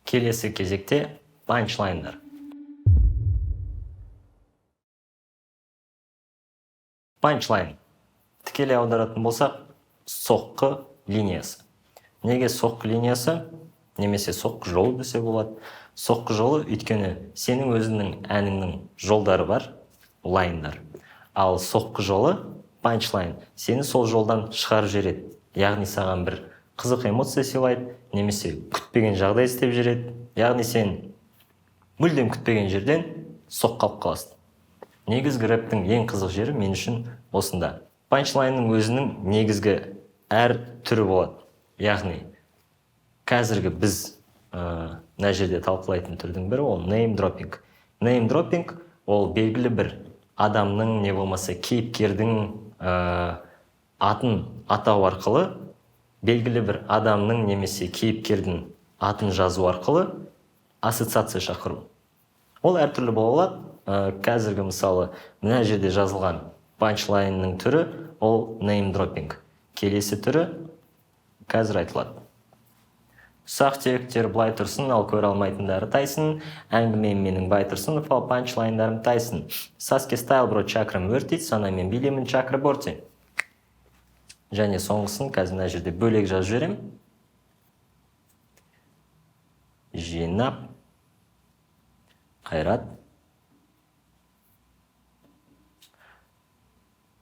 Келесі кезекте панчлайндар. Панчлайн тікелей аударатын болсақ, соққы линиясы. Неге соққы линиясы немесе соққы жолы десе болады? Соққы жолы, өйткені сенің өзіңнің әніңнің жолдары бар, лайндар. Ал соққы жолы, панчлайн, сені сол жолдан шығарып жібереді. Яғни саған бір қызық эмоция сыйлайды немесе күтпеген жағдай істеп жібереді. Яғни сен мүлдем күтпеген жерден соққы алып қаласың. Негізгі рэптің ең қызық жері мен үшін осында. Панчлайнның өзінің негізгі әр түрі болады. Яғни қазіргі біз мына жерде талқылайтын түрдің бірі ол name dropping. Name dropping ол белгілі бір адамның не болмаса кейіпкердің атын атау арқылы, белгілі бір адамның немесе кейіпкердің атын жазу арқылы ассоциация шақыру. Ол әртүрлі бола алады. Қазіргі мысалы мына жерде жазылған панчлайнның түрі ол name dropping. Келесі түрі қазір айтылады. Ұсақ түйектер былай тұрсын, ал көре алмайтындары тайсын. Әңгімем менің Байтұрсынов, ал панчлайндарым Тайсон. Саске стайл, бро, чакрам өртейді, санамен билеймін Чакраборти. Және соңғысын қазір мына жерде бөлек жазып жіберемін. Жинап қайрат,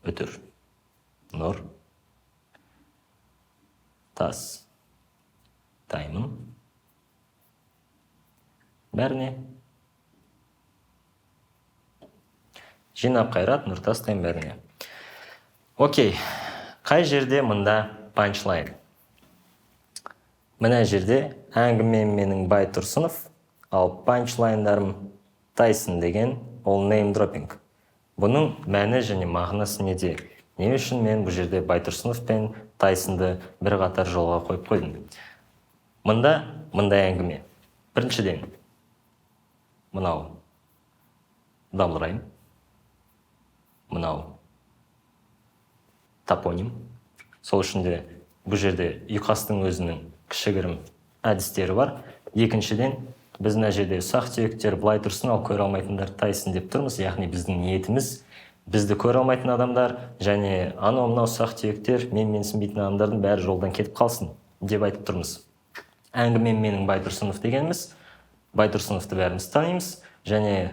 үтір, нұр, тас, таймын бәріне. Жинап қайрат, Нұртас, тайм бәріне. Окей, қай жерде мында панчлайн? Мына жерде әңгімем менің Байтұрсынов, ал панчлайндарым Тайсон деген ол name dropping. Бұның мәні және мағынасы неде? Не үшін мен бұл жерде Байтұрсынов пен Тайсонды бір қатар жолға қойып қойдым? Мында мындай әңгіме. Біріншіден, мынау double rhyme, мынау топоним. Сол үшін де бұл жерде ұйқастың өзінің кішігірім әдістері бар. Екіншіден, біз мына жерде ұсақ түйектер былай тұрсын, ал көре алмайтындар тайсын деп тұрмыз. Яғни біздің ниетіміз бізді көре алмайтын адамдар және анау мынау ұсақ түйектер, мен менсінбейтін адамдардың бәрі жолдан кетіп қалсын деп айтып тұрмыз. Әңгімем менің Байтұрсынов дегеніміз, Байтұрсыновты бәріміз танимыз және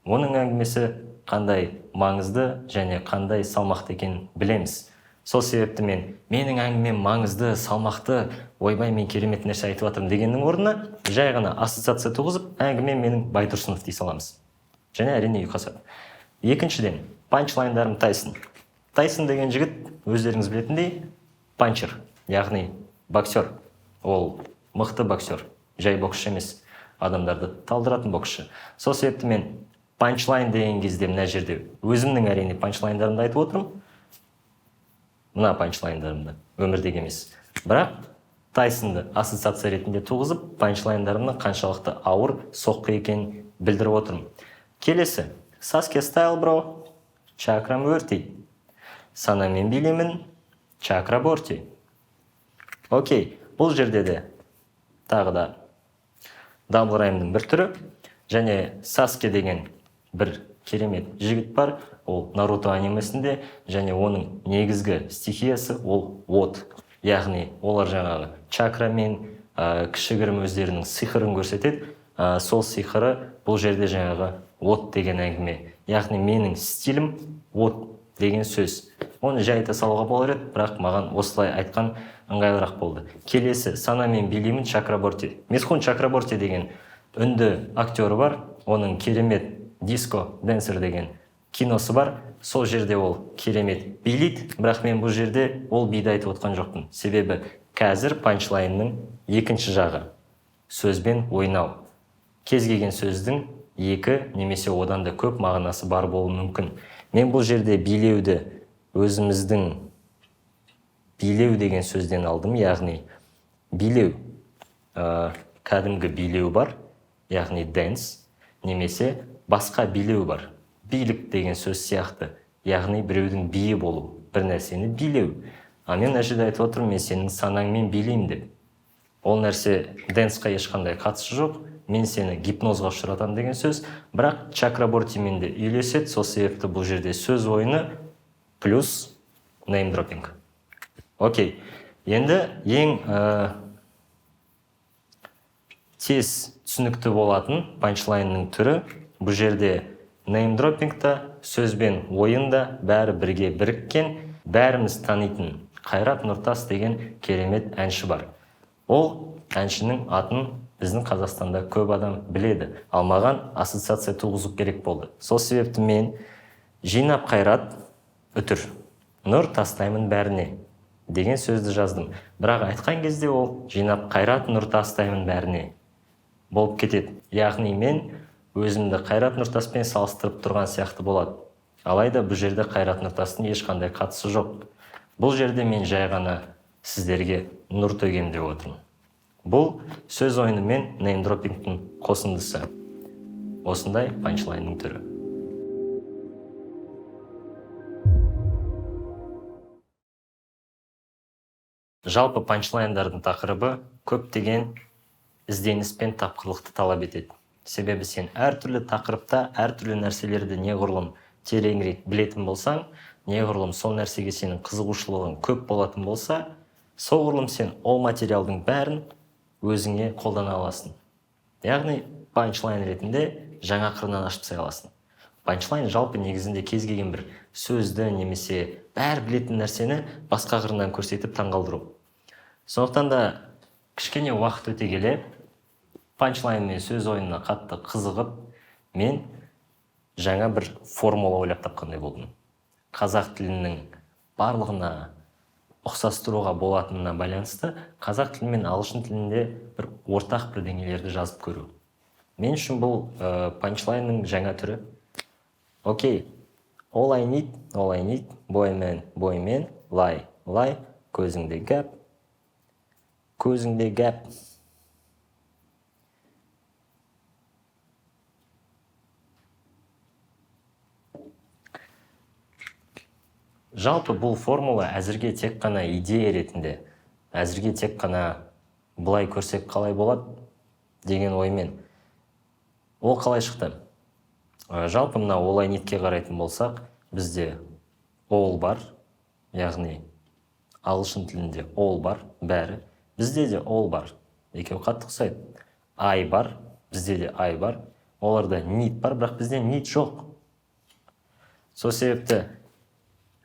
оның әңгімесі қандай маңызды және қандай салмақты екенін білеміз. Сол себепті мен менің әңгімем маңызды, салмақты, ойбай, мен керемет нәрсе айтып жатырмын дегеннің орнына жай ғана ассоциация туғызып, әңгімем менің Байтұрсынов дей саламыз. Және әрине ұйқасады. Екіншіден, панчлайндарым Тайсон. Тайсон деген жігіт, өздеріңіз білетіндей, панчер, яғни боксер. Ол мықты боксер, жай боксшы емес, адамдарды талдыратын боксшы. Сол себепті мен панчлайн деген кезде мына жерде өзімнің әрине панчлайндарымды айтып отырмын. Мына панчлайндарымды, өмірдегі емес. Бірақ Тайсонды ассоциация ретінде туғызып, панчлайндарымның қаншалықты ауыр соққы екенін білдіріп отырмын. Келесі, Саске стайл, бро, чакрам өртейді. Санамен билеймін Чакраборти. Окей, бұл жерде де тағы да double rhyme ның бір түрі. Және Саске деген бір керемет жігіт бар, ол Наруто анимесінде, және оның негізгі стихиясы ол от. Яғни олар жаңағы чакрамен кішігірім өздерінің сиқырын көрсетеді. Сол сиқыры бұл жерде жаңағы от деген әңгіме. Яғни менің стилім от деген сөз. Оны жай айта салуға болар еді, бірақ маған осылай айтқан ыңғайлырақ болды. Келесі, санамен билеймін Чакраборти. Митхун Чакраборти деген үнді актері бар, оның керемет Диско Дэнсер деген киносы бар. Сол жерде ол керемет билейді, бірақ мен бұл жерде ол биді айтып отқан жоқпын. Себебі қазір панчлайнның екінші жағы сөзбен ойнау. Кез келген сөздің екі немесе одан да көп мағынасы бар болуы мүмкін. Мен бұл жерде билеуді өзіміздің билеу деген сөзден алдым, яғни билеу, кәдімгі билеу бар, яғни dance, немесе басқа билеу бар, билік деген сөз сияқты, яғни біреудің биі болу, бір нәрсені билеу. А мен мына жерде айтып отырмын, мен сенің санаңмен билеймін деп. Ол нәрсе dance қа ешқандай қатысы жоқ, мен сені гипнозға ұшыратамын деген сөз, бірақ Чакрабортимен де үйлеседі. Сол себепті бұл жерде сөз ойыны плюс неймдропинг. Окей, енді ең тез түсінікті болатын панчлайнның түрі. Бұл жерде неймдропинг та, сөз бен ойын да бәрі бірге біріккен. Бәріміз танитын Қайрат Нұртас деген керемет әнші бар. Ол әншінің атын біздің Қазақстанда көп адам біледі, ал маған ассоциация туғызу керек болды. Сол себепті мен жинап Қайрат үтір нұр тастаймын бәріне деген сөзді жаздым, бірақ айтқан кезде ол жинап Қайрат нұр тастаймын бәріне болып кетеді. Яғни мен өзімді Қайрат Нұртаспен салыстырып тұрған сияқты болады. Алайда бұл жерде Қайрат Нұртастың ешқандай қатысы жоқ. Бұл жерде мен жай ғана сіздерге нұр төгем деп отырмын. Бұл сөз ойыны мен неймдропингтің қосындысы. Осындай панчлайнның түрі. Жалпы панчлайндардың тақырыбы көптеген ізденіс пен тапқырлықты талап етеді. Себебі сен әртүрлі тақырыпта әртүрлі нәрселерді неғұрлым тереңірек білетін болсаң, неғұрлым сол нәрсеге сенің қызығушылығың көп болатын болса, соғұрлым сен ол материалдың бәрін өзіңе қолдана аласың. Яғни панчлайн ретінде жаңа қырынан ашып тастай аласың. Панчлайн жалпы негізінде кез келген бір сөзді немесе бәрі білетін нәрсені басқа қырынан көрсетіп таңғалдыру. Сондықтан да кішкене уақыт өте келе панчлайн мен сөз ойынына қатты қызығып, мен жаңа бір формула ойлап тапқандай болдым. Қазақ тілінің барлығына ұқсастыруға болатынына байланысты қазақ тілі мен ағылшын тілінде бір ортақ бірдеңелерді жазып көру. Мен үшін бұл панчлайнның жаңа түрі. Окей, all I need, all I need, boy man, boy man, lie, lie, көзіңде гәп, көзіңде гәп. Жалпы бұл формула әзірге тек қана идея ретінде, әзірге тек қана былай көрсек қалай болады деген оймен. Ол қалай шықты? Жалпы мына all I need ке қарайтын болсақ, бізде all бар, яғни ағылшын тілінде all бар, бәрі. Бізде де all бар, екеуі қатты ұқсайды. I бар, бізде де I бар, оларда need бар, бірақ бізде need жоқ. Сол себепті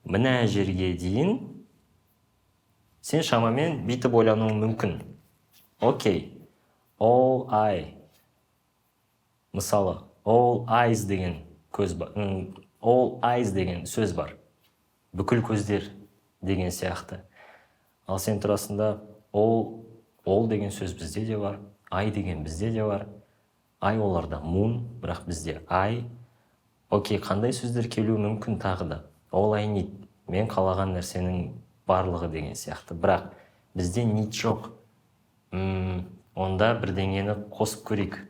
мына жерге дейін сен шамамен бүйтіп ойлануың мүмкін. Окей, all I, мысалы, all eyes деген көз бар, all eyes деген сөз бар, бүкіл көздер деген сияқты. Ал сен тұрасың да, all, all деген сөз бізде де бар, I деген бізде де бар. I оларда moon, бірақ бізде I. Окей, қандай сөздер келуі мүмкін тағы да? All I need, мен қалаған нәрсенің барлығы деген сияқты, бірақ бізде need жоқ. Онда бірдеңені қосып көрейік.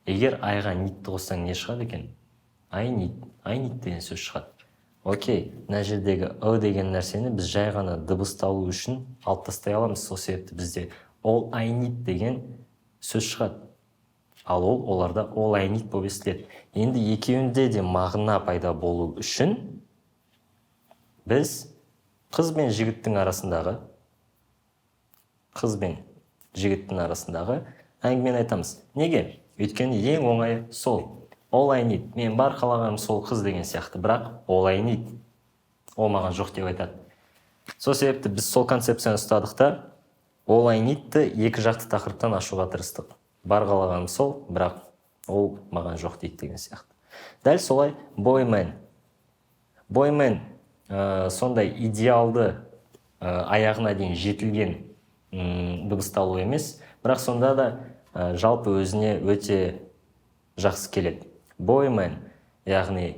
Егер I ға need ті қоссаң, не шығады екен? I need, I need деген сөз шығады. Окей, мына жердегі ы деген нәрсені біз жай ғана дыбысталу үшін алып тастай аламыз. Сол себепті бізде all I need деген сөз шығады, ал ол оларда all I need болып естіледі. Енді екеуінде де мағына пайда болу үшін біз қыз бен жігіттің арасындағы әңгімені айтамыз. Неге? Өйткені ең оңайы сол. All I need, мен бар қалағаным сол қыз деген сияқты, бірақ all I need, ол маған жоқ деп айтады. Сол себепті біз сол концепцияны ұстадық та, all I need ті екі жақты тақырыптан ашуға тырыстық. Бар қалағаным сол, бірақ ол маған жоқ дейді деген сияқты. Дәл солай боймен. Боймен сондай идеалды, аяғына дейін жетілген дыбысталу емес, бірақ сонда да жалпы өзіне өте жақсы келеді. Боймен, яғни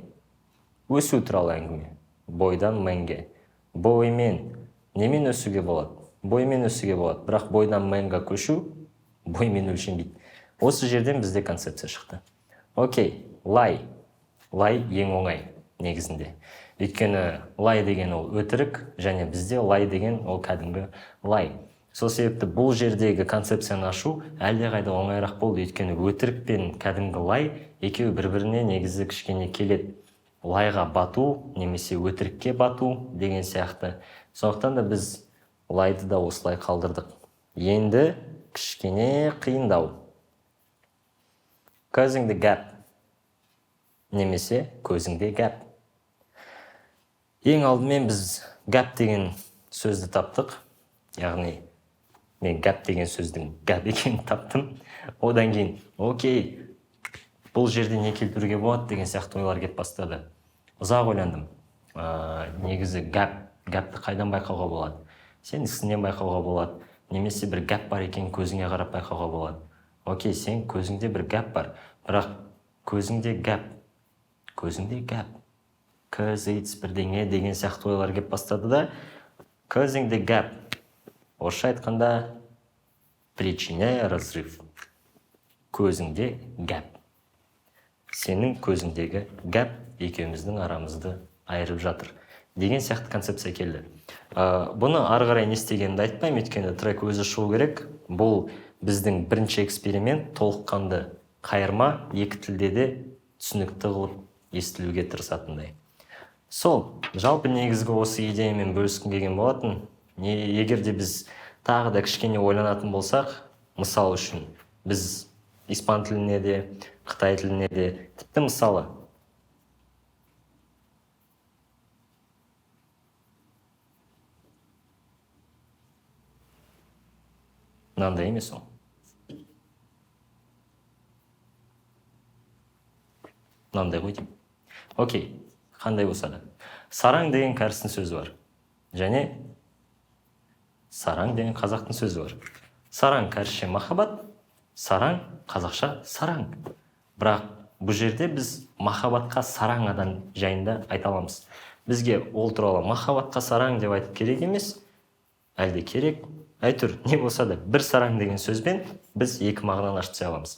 өсу туралы әңгіме. Бойдан мэнге. Боймен немен өсуге болады? Боймен өсуге болады, бірақ бойдан мэнға көшу боймен өлшенбейді. Осы жерден бізде концепция шықты. Окей, lie. Lie ең оңай негізінде. Өйткені lie деген ол өтірік, және бізде lie деген ол кәдімгі lie. Сол себепті бұл жердегі концепцияны ашу әлдеқайда оңайырақ болды, өйткені өтірік пен кәдімгі лай екеуі бір-біріне негізі кішкене келеді. Лайға бату немесе өтірікке бату деген сияқты. Сондықтан да біз лайды да осылай қалдырдық. Енді кішкене қиындау. Causing the gap немесе көзіңде gap. Ең алдымен біз gap деген сөзді таптық. Яғни мен gap деген сөздің gap екенін таптым. Одан кейін окей, бұл жерде не келтіруге болады деген сияқты ойлар келіп бастады. Ұзақ ойландым. Негізі гапты қайдан байқауға болады? Сен ісінен байқауға болады, немесе бір гап бар екенін көзіңе қарап байқауға болады. Окей, сен көзіңде бір гап бар, бірақ көзіңде гап, көзіңде гап, cause it's бірдеңе деген сияқты ойлар келіп бастады да, causing the gap, орысша айтқанда причиняя разрыв. Көзіңде гап. Сенің көзіңдегі гап екеуміздің арамызды айырып жатыр деген сияқты концепция келді. Бұны ары қарай не істегенімді айтпаймын, өйткені трек өзі шығу керек. Бұл біздің бірінші эксперимент, толыққанды қайырма, екі тілде де түсінікті қылып естілуге тырысатындай. Сол, жалпы негізгі осы идеямен бөліскім келген болатын. Егер де біз тағы да кішкене ойланатын болсақ, мысал үшін біз испан тіліне де, қытай тіліне де, тіпті мысалы мынандай емес ол. Мынандай ғой деймін. Окей, қандай болса да. Сараң деген кәрістің сөзі бар. Және сараң деген қазақтың сөзі бар. Сараң кәрісше махаббат, сараң қазақша сараң. Бірақ бұл жерде біз махаббатқа сараң адам жайында айта аламыз. Бізге ол туралы махаббатқа сараң деп айтып керек емес, әлде керек, әйтеуір не болса да бір сараң деген сөзбен біз екі мағынаны ашып тастай аламыз.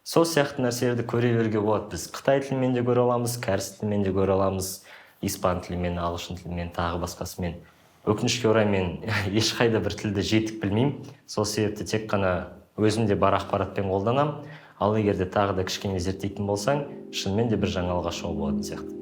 Сол сияқты нәрселерді көре беруге болады. Біз қытай тілімен де көре аламыз, кәріс тілімен де көре аламыз, испан тілімен, ағылшын тілімен, тағы басқасымен. Өкінішке орай мен ешқайда бір тілді жетік білмеймін. Сол себепті тек қана өзімде бар ақпаратпен қолданамын. Ал егер де тағы да кішкене зерттейтін болсаң, шынымен де бір жаңалық ашуға болатын сияқты.